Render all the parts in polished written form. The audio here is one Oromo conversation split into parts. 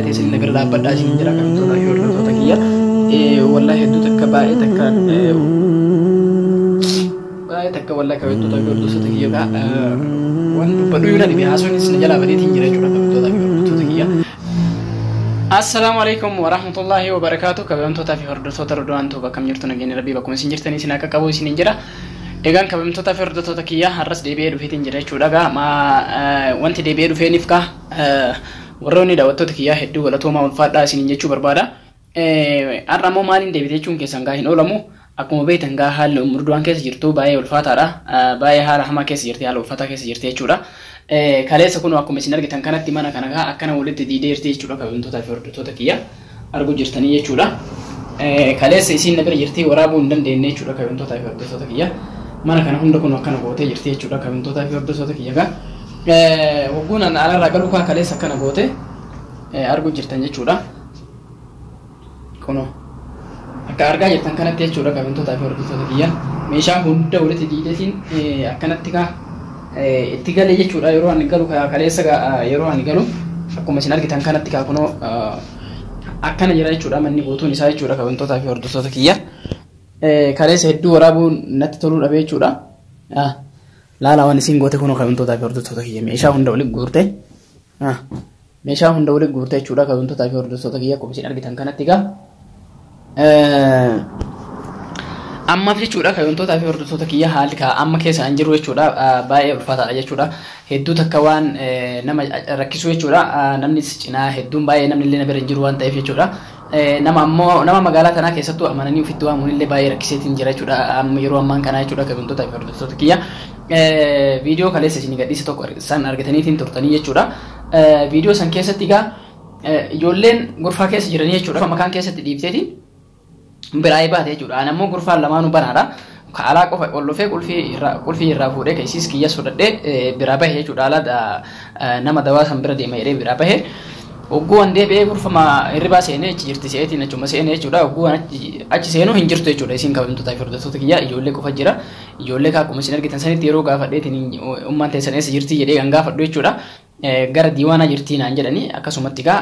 teessan na bira dhaabbadhaa isin jira kabajamtoota fi hordoftoota kiyya. Wallahi hedduu takka baay'ee takka baay'ee takka wallahi kabajamtoota fi hordoftoota kiyya waan dubbadhu yoo na dhibe haasawni isin jalaa badeetiin jira jechuudha kabajamtoota fi hordoftoota kiyya. Assalaamu alaikum warahmatullahi wabarakaatu. Kabajamtootaa fi hordoftoota Rodowaan Tuuba, akkam jirtu? Nageenya Rabbii bakkuma isin jirtanii isin akka qabu isin jira. Egaan kabajamtootaa fi hordoftoota kiyya, har'as deebi'ee dhufeetiin jira jechuudha. Gaa wanti deebi'ee dhufeeniif kaa warroonni daawwattoota kiyyaa hedduu galatoomaa, ulfaadhaa isiniin jechuu barbaada. Har'a immoo maaliin deebite jechuun keessan gaa hin oolamu. Akkuma beektan gaa haalli Umurduwaan keessa jirtu baay'ee ulfaataadha. Baay'ee haala hamaa keessa jirti, haala ulfaataa keessa jirti jechuudha. Kaleessa kun akkuma isin argitan kanatti mana kana gaa akkana walitti diideerti jechuudha kabajamtootaa fi hordoftoota kiyya, arguu jirtanii jechuudha. Kaleessa isiin na bira jirti, waraabuu hin dandeenye jechuudha kabajamtootaa fi hordoftoota kiyya. Mana kana hunda kun akkana gootee jirti jechuudha kabajamtootaa fi hordoftoota kiyya gaa. Wagguun an alarraa galuu kaa kaleessa akkana goote arguu jirtan jechuudha. Kunoo akka argaa jirtan kanatti jechuudha kabajamtootaa fi hordoftoota kiyya. Meeshaa hunda walitti diideetiin akkanatti kaa itti galee jechuudha. Yeroo ani galu, kaleessa yeroo ani galu, akkuma isin argitan kanatti kaa kunoo akkana jira jechuudha manni guutuun isaa jechuudha kabajamtootaa fi hordoftoota kiyya. Kaleessa hedduu waraabuun natti toluu dhabe jechuudha. Laala waan isin goote kunoo kabajamtootaa fi hordoftoota kiyya, meeshaa hunda walitti guurte. Meeshaa hunda walitti guurte jechuudha kabajamtootaa fi hordoftoota kiyya, akkuma isin argitan kanatti gaa. Ammaaf jechuudha kabajamtootaa fi hordoftoota kiyya, haalli amma keessa an jiru jechuudha baay'ee ulfaataadha jechuudha. Hedduu takka waan nama rakkisu jechuudha. Namni cinaa hedduun baay'ee namni illee na bira hin jiru waan ta'eef jechuudha. Nama ammoo nama magaalaa tanaa keessattuu amananii ofitti waamuun illee baay'ee rakkiseetiin jira jechuudha. Amma yeroo ammaan kanaa jechuudha kabajamtootaa fi hordoftoota kiyya. Viidiyoo kaleessa isin gadhiise tokko san argataniitiin turtanii jechuudha. Viidiyoo san keessatti egaa ijoolleen gorfaa keessa jiranii jechuudha. Makaan keessatti dhiifteetiin biraa baate jechuudha. Ani ammoo gurfaan lamaanuu banaadha. Ka alaa qofa ol dhufee qulfii irraa fuudhee keessiis kiyya sodhadhee biraa bahe jechuudha. Alaa nama dawaa san bira deema jedhee biraa bahe. Hogguu an deebi'ee gurfama hirribaa seenee achi jirti seetiin achuma seenee jechuudha. Hogguu achi seenuu hin jirtu jechuudha. Isin kabajamtootaa fi hordoftoota kiyya, ijoollee qofa jira. Ijoollee akkuma isin argitan sanitti yeroo gaafadheetiin ummaan teessan eessa jirti jedhee kan gaafadhu jechuudha. Gara diiwaanaa jirtii naan jedhanii, akkasumatti gaa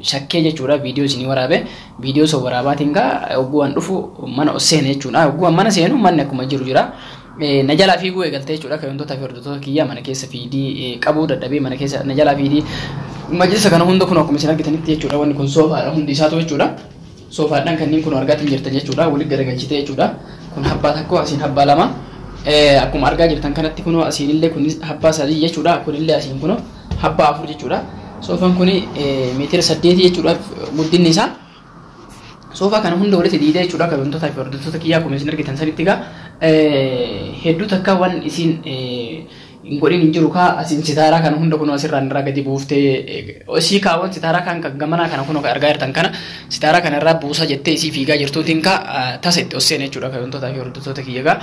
shakkee jechuudha viidiyoo isinii waraabe. Viidiyoo sun waraabaatiin gaa hogguu an dhufu mana ol seene jechuudha. Hogguu an mana seenu manni akkuma jiru jira. Na jalaa fiiguu eegalte jechuudha kabajamtootaa fi hordoftoota kiyya, mana keessa fiidii qabuu dadhabee mana keessa na jalaa fiidii. Majlisa kana hunda kun akkuma isin argitanitti jechuudha, wanni kun soofaadha hundi isaatu jechuudha. Soofaadhaan kanneen kun argaatiin jirtan jechuudha, walitti garagalchitee jechuudha. Kun habbaa tokko, asiin habbaa lama. Akkuma argaa jirtan kanatti kunoo asiin illee kun habbaa sadii jechuudha. Kunillee asiin kunoo habbaa afur jechuudha. Soofaan kun meetira 8 jechuudha guddinni isaa. Soofaa kana hunda walitti diidee jechuudha kabajamtootaa fi hordoftoota kiyyaa, akkuma isin argitan sanitti egaa hedduu takka waan isin hin godhin hin jiru kaa. Asiin sitaaraa kana hunda kunoo asirraan irraa gadi buuftee isii kaawwan sitaaraa kan gamanaa kana kunoo argaa jirtan kana sitaaraa kana irraa buusa jettee isii fiigaa jirtuutiin kaa tasa itti ol seene jechuudha kabajamtootaa fi hordoftoota kiyya gaa.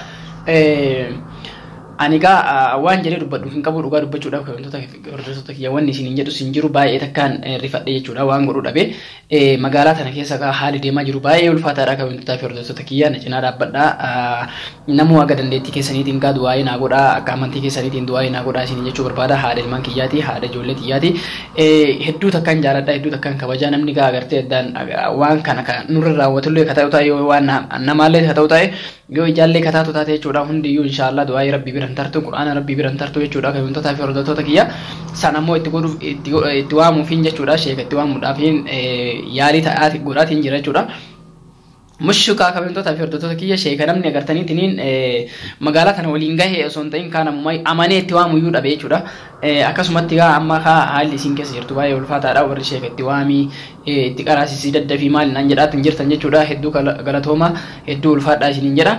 Ani gaa waan jedhee dubbadhu hin qabu dhugaa dubbachuudhaaf kabajamtoota fi hordoftoota kiyya, wanni isin hin jedhu sin jiru, baay'ee takkaan rifadhe jechuudha waan godhu dhabe. Magaalaa tana keessa gaa haalli deemaa jiru baay'ee ulfaataadha kabajamtootaa fi hordoftoota kiyya, na cinaa dhaabbadhaa. Namuu aga dandeettii keessaniitiin gaa du'aa'ee naa godhaa, akka amantii keessaniitiin du'aa'ee naa godhaa isin jechuu barbaada. Haadha ilmaan kiyyaati, haadha ijoollee kiyyaati. Hedduu takkaan jaaladha, hedduu takkaan kabajaa. Namni gaa agartee addaan waan kana ka nurra raawwatullee ka ta'u ta'e, yoo waan namaallee ka ta'u ta'e, yoo ijaallee ka taatu taate jechuudha, hundiyyuu inshaallah du'aa'ee Rabbii biran tartu, Qur'aana Rabbii biran tartu jechuudha kabajamtootaa fi hordoftoota kiyya. San ammoo itti godhuuf itti waamuufiin jechuudha, sheeka itti waamuudhaafiin yaalii ta'aati godhaatiin jira jechuudha. Mushukaa kabajamtootaa fi hordoftoota kiyya, sheeka namni agartaniitiniin magaalaa tana waliin gahee osoo hin ta'in kaan ammoo amanee itti waamuyyuu dhabe jechuudha. Akkasumatti gaa amma kaa haalli isin keessa jirtu baay'ee ulfaataadha. Warri sheeka itti waamii itti qaraasisii daddafii maali naan jedhaatiin jirtan jechuudha. Hedduu galatooma, hedduu ulfaadhaa isiniin jedha.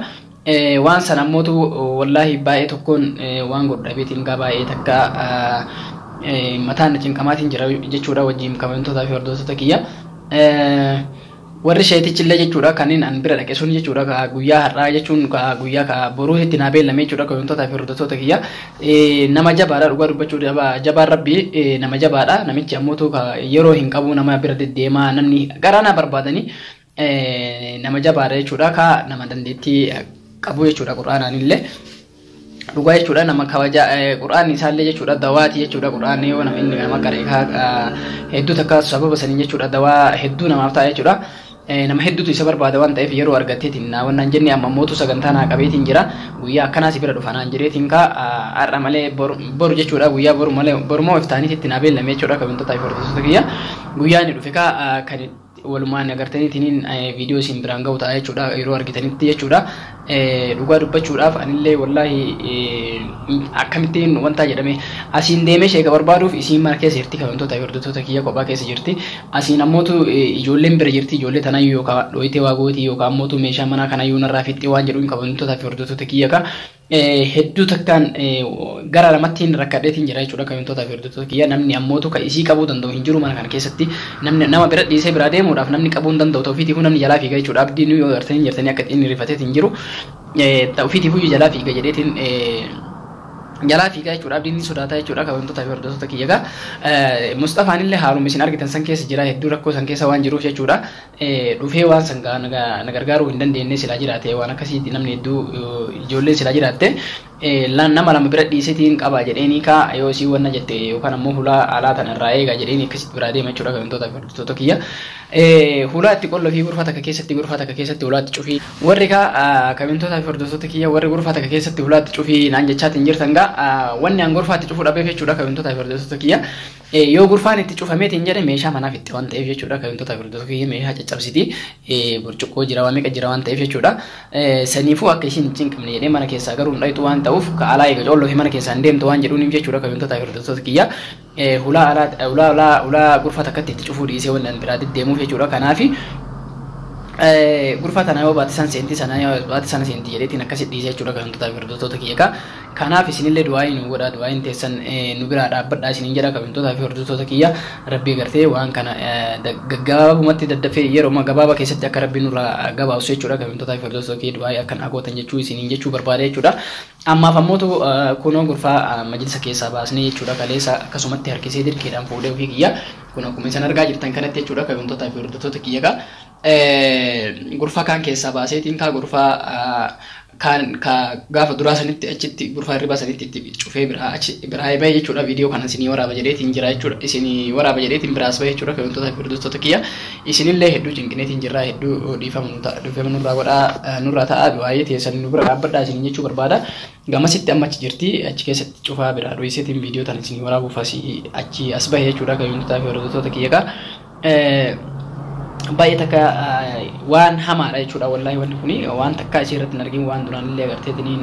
Waan sana ammootu wallaahi baay'ee tokkoon waan godhu dhabeetiin gaa baay'ee takka mataan na cinqamaatiin jira jechuudha wajjin kabajamtootaa fi hordoftoota kiyya. Warri sheetichillee jechuudha kanneen an bira dhaqe sun jechuudha ka guyyaa har'aa jechuun ka guyyaa ka boruutti naa beellame jechuudha kabajamtootaa fi hordoftoota kiyya. Nama jabaadha dhugaa dubbachuu, jabaan Rabbii nama jabaadha. Namichi ammootu yeroo hin qabu, nama bira deddeemaa, namni garaa na barbaadanii, nama jabaadha jechuudha ka nama dandeettii qabu jechuudha qur'aanaan illee. Dhugaa jechuudha, nama kabaja. Qur'aanni isaallee jechuudha dawaati jechuudha. Qur'aanni yoo nama inni nama qaree hedduu takka sababa saniin jechuudha dawaa hedduu namaaf ta'a jechuudha. Nama hedduutu isa barbaada waan ta'eef yeroo argatteetiin naa wannaan jenne, amma mootu sagantaa naa qabeetiin jira, guyyaa akkanaa si bira dhufa naan jedheetiin kaa har'a malee boru jechuudha, guyyaa boru malee borumoo iftaaniitti naa beellame jechuudha. Kabajamtootaa fi hordoftoota kiyya, guyyaa inni dhufe kaa kan walumaan agartaniitiin viidiyoo isin biraan ga'u ta'a jechuudha yeroo argitanitti jechuudha. Dhugaa dubbachuudhaaf anillee wallaahi akkamittiin wanta jedhame asiin deemee sheeka barbaaduuf isiin mana keessa jirti. Kabajamtoota fi hordoftoota kiyya, kophaa keessa jirti. Asiin ammootu ijoolleen bira jirti. Ijoollee tanayyuu yookaan dhooyitee waa gootii yookaan ammootu meeshaa manaa kanayyuu narraa fixxee waan jedhuun, kabajamtoota fi hordoftoota kiyya, ka hedduu takkaan gara lamattiin rakkadheetiin jira jechuudha. Kabajamtoota fi hordoftoota kiyya, namni ammootu ka isii qabuu danda'u hin jiru mana kana keessatti. Namni nama bira dhiisee biraa deemuudhaaf namni qabuu hin danda'u. Ta'uufiitiifuu namni jalaa fiiga jechuudha. Abdiin yoo agartanii jirtanii akka inni rifateetiin jiru ta'uufiitiifuu jalaa fiiga jedheetiin jalaa fiigaa jechuudha. Abdiin ni sodaata jechuudha. Kabajamtoota fi hordoftoota kiyya gaa, Mustafaan illee haaluma isin argitan san keessa jira. Hedduu rakkoo san keessa waan jiruuf jechuudha. Dhufee waan san na gargaaruu hin dandeenye. Silaa jiraate waan akkasiitti namni hedduu ijoolleen silaa jiraatte nama lama bira dhiisetiin qaba jedheenii kaa yoo isii wanna jette yookaan ammoo hulaa alaa tana irraa eega jedheenii akkasitti biraa deema jechuudha. Kabajamtoota fi hordoftoota kiyya. Hulaa itti qolloo fi gurfa takka keessatti hulaa itti cufii. Warri kaa, kabajamtoota fi hordoftoota kiyya, warri gurfa takka keessatti hulaa itti cufii naan jechaatiin jirtan gaa, wanni an gurfaa itti cufuu dhabeef jechuudha, kabajamtoota fi hordoftoota kiyya. Yoo gurfaan itti cufameetiin jedhe meeshaa manaaf itti waan ta'eef jechuudha. Kabajamtoota fi hordoftoota kiyya, meeshaa caccabsiti, burcuqqoo jira, waan meeqa jira waan ta'eef jechuudha. Saniifuu akka ishiin hin cinqamne jedhee mana keessaa garuu hin dhayitu waan ta'uuf ka alaa eega coolloo fi mana keessaa hin deemtu waan jedhuun jechuudha. Kabajamtoota fi hordoftoota kiyya, hulaa alaa hulaa hulaa hulaa gurfa takkatti itti cufuu dhiisee wanni an biraa deddeemuuf jechuudha. Kanaafi gurfa tana yoo baate san seenti, sana yoo baate sana seenti jedheetiin akkasitti dhiisee jechuudha. Kabajamtoota fi hordoftoota kiyya kaa, kanaaf isinillee du'aayi nu godhaa, du'aayin teessan nu biraa dhaabbadhaa isinin jedha. Kabajamtoota fi hordoftoota kiyya, rabbii gartee waan kana gaggabaabumatti daddafee yeroo gabaabaa keessatti akka rabbi nurraa gabaabsu jechuudha. Kabajamtoota fi hordoftoota kiyya, du'aayi akkan agootan jechuu isinin jechuu barbaade jechuudha. Ammaaf ammootu kunoo gurfaa majlisa keessaa baasnee jechuudha. Kaleessa akkasumatti harkisee dirqiidhaan fuudhee ofii kiyya kun akkuma isin argaa jirtan kanatti jechuudha. Kabajamtoota fi hordoftoota kiyya kaa, gurfaa kaan keessaa baaseetiin kaa gurfaa kaan ka gaafa duraa sanitti achitti gurfaa hirribaa sanitti itti cufee biraa achi biraa bahee jechuudha. Viidiyoo kana isinii waraaba jedheetiin jira jechuudha, isinii waraaba jedheetiin biraas bahee jechuudha. Kabajamtoota fi hordoftoota kiyya, isinillee hedduu cinqineetiin jirra. Hedduu dhiifama nurraa godhaa, nurraa ta'a, baay'ee teessan nu bira dhaabbadhaa isiniin jechuu barbaada. Gamasitti amma achi jirti, achi keessatti cufaa biraa dho'iseetiin viidiyoo tana isinii waraabuuf asii achi as bahee jechuudha. Kabajamtoota fi hordoftoota kiyya kaa, baay'ee takka waan hamaadha jechuudha. Wallaahi wanni kuni waan takka ishee irratti hin argin, waan duraanillee agarteetiniin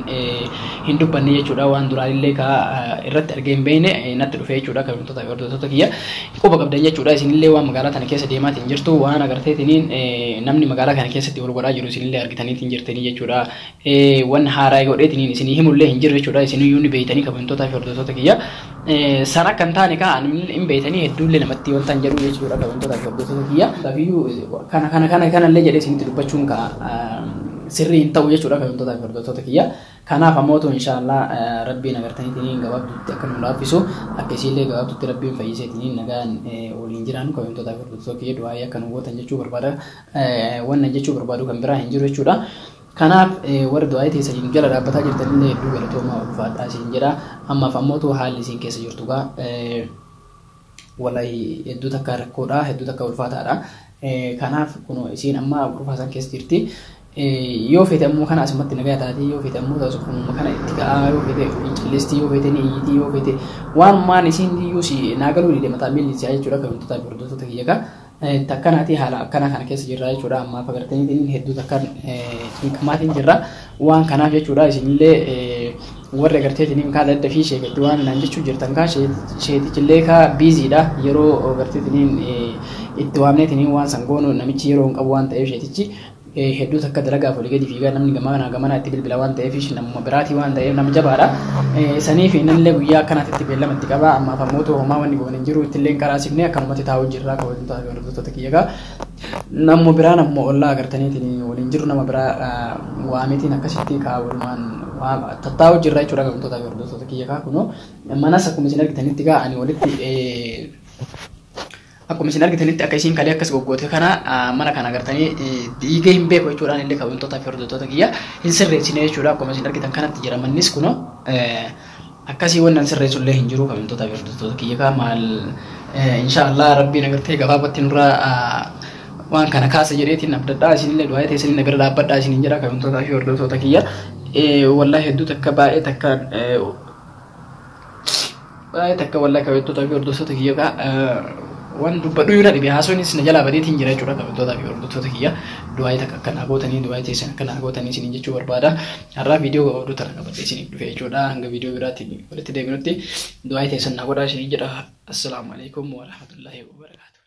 hin dubbanne jechuudha, waan duraanillee ka irratti argee hin beekne natti dhufe jechuudha. Kabajamtoota fi hordoftoota kiyya, quba qabdan jechuudha. Isinillee waan magaalaa tana keessa deemaatiin jirtu, waan agarteetiniin namni magaalaa kana keessatti wal godhaa jiru isinillee argitaniitiin jirtanii jechuudha. Waan haaraa godheetiniin isinii himullee hin jiru jechuudha. Isiniyyuu ni beeytanii. Kabajamtoota fi hordoftoota kiyya, san akka hin taane kaa hin beeytanii, hedduullee namatti wanta hin jedhu jechuudha. Kabajamtoota fi hordoftoota kiyya, kafiyyuu kana kana kana kanallee jedhee isinitti dubbachuun ka sirrii hin ta'u jechuudha. Kabajamtoota fi hordoftoota kiyya, kanaaf ammootu inshaallah rabbiin agartaniitiin gabaabduutti akka nu laaffisu, akka isiillee gabaabduutti rabbiin fayyiseetiin nagaan waliin jiraannu, kabajamtoota fi hordoftoota kiyya, du'aayii akka nu gootan jechuu barbaada. Wannan jechuu barbaadu kan biraa hin jiru jechuudha. Kanaaf warri du'aayii teessanii jala dhaabbataa jirtanillee hedduu galatoomaa, ulfaadhaa isin jedha. Ammaaf ammootu haalli isin keessa jirtu gaa wallahi hedduu takka rakkoodha, hedduu takka ulfaataadha. Kanaaf kun isiin amma gurfaa san keessa jirti. Yoo feete ammoo kana asumatti nagaa taatee, yoo feete ammoo kunuma kana itti ka'aa, yoo feete callistii, yoo feete ni iyyitii, yoo feete waan maan isiin iyyuu si naa galuu dide mataa miilli si'a jechuudha. Kabajamtoota fi hordoftoota kiyya gaa, takkanaati haala akkanaa kana keessa jirra jechuudha. Ammaaf agartaniitiin hedduu takkaan cinqamaatiin jirra waan kanaaf jechuudha. Isinillee warri agarteetiin kaa daddafii sheekatti waan naan jechuu jirtan kaa, sheetichillee kaa biiziidha. Yeroo agarteetiin itti waamneetiin waan san goonu namichi yeroo hin qabu waan ta'eef, sheetichi hedduu takka dalagaaf olii gadi fiigaa, namni gamanaa gamanaa itti bilbila waan ta'eef, namuma biraatii waan ta'eef, nama jabaadha. Saniif innillee guyyaa akkanaatti beellama itti qaba. Ammaaf ammoo homaa wanni goone hin jiru, ittillee qaraasifnee akkanumatti taa'uu jirra. Kabajamtoota fi hordoftoota kiyya gaa, namuma biraa, namuma ollaa agartaniitiin waliin jiru, nama biraa waameetiin akkasitti kaa walumaan tattaa'uu jirra jechuudha. Kabajamtoota fi hordoftoota kiyya kaa, kunoo manas akkuma isin argitanitti gaa ani walitti Akkuma isin argitanitti akka isiin kalee akkas goggoote kana mana kana agartanii diigee hin beeku jechuudhaan illee kabajamtootaa fi hordoftoota kiyya hin sirreessine jechuudha. Akkuma isin argitan kanatti jira mannis kunoo akkasii wannan sirreessu illee hin jiru kabajamtootaa fi hordoftoota kiyya kaa maal inshaallah rabbiin agartee gabaabatti nurraa waan kana kaasa jedheetiin abdadhaa isinillee du'aa teessanii na bira dhaabbadhaa isiniin jedha kabajamtootaa fi hordoftoota kiyya. Wallahi hedduu takka baay'ee takka baay'ee takka wallahi kabajamtootaa fi hordoftoota kiyya kaa waan dubbadhu yoo na dhibe haasawnis na jalaa badeetiin jira jechuudha kabajamtootaa fi hordoftoota kiyya du'aa takka akkanaa gootanii du'aa teessan akkanaa gootanii isiniin jechuu barbaada. Har'aa viidiyoo gabaabduu tana qabadhee isiniif dhufe jechuudha. Hanga viidiyoo biraatiin walitti deebinutti du'aa teessan naa godhaa isiniin jedha. Assalaamu alaikum warahmatullaahi wabarakaatuh.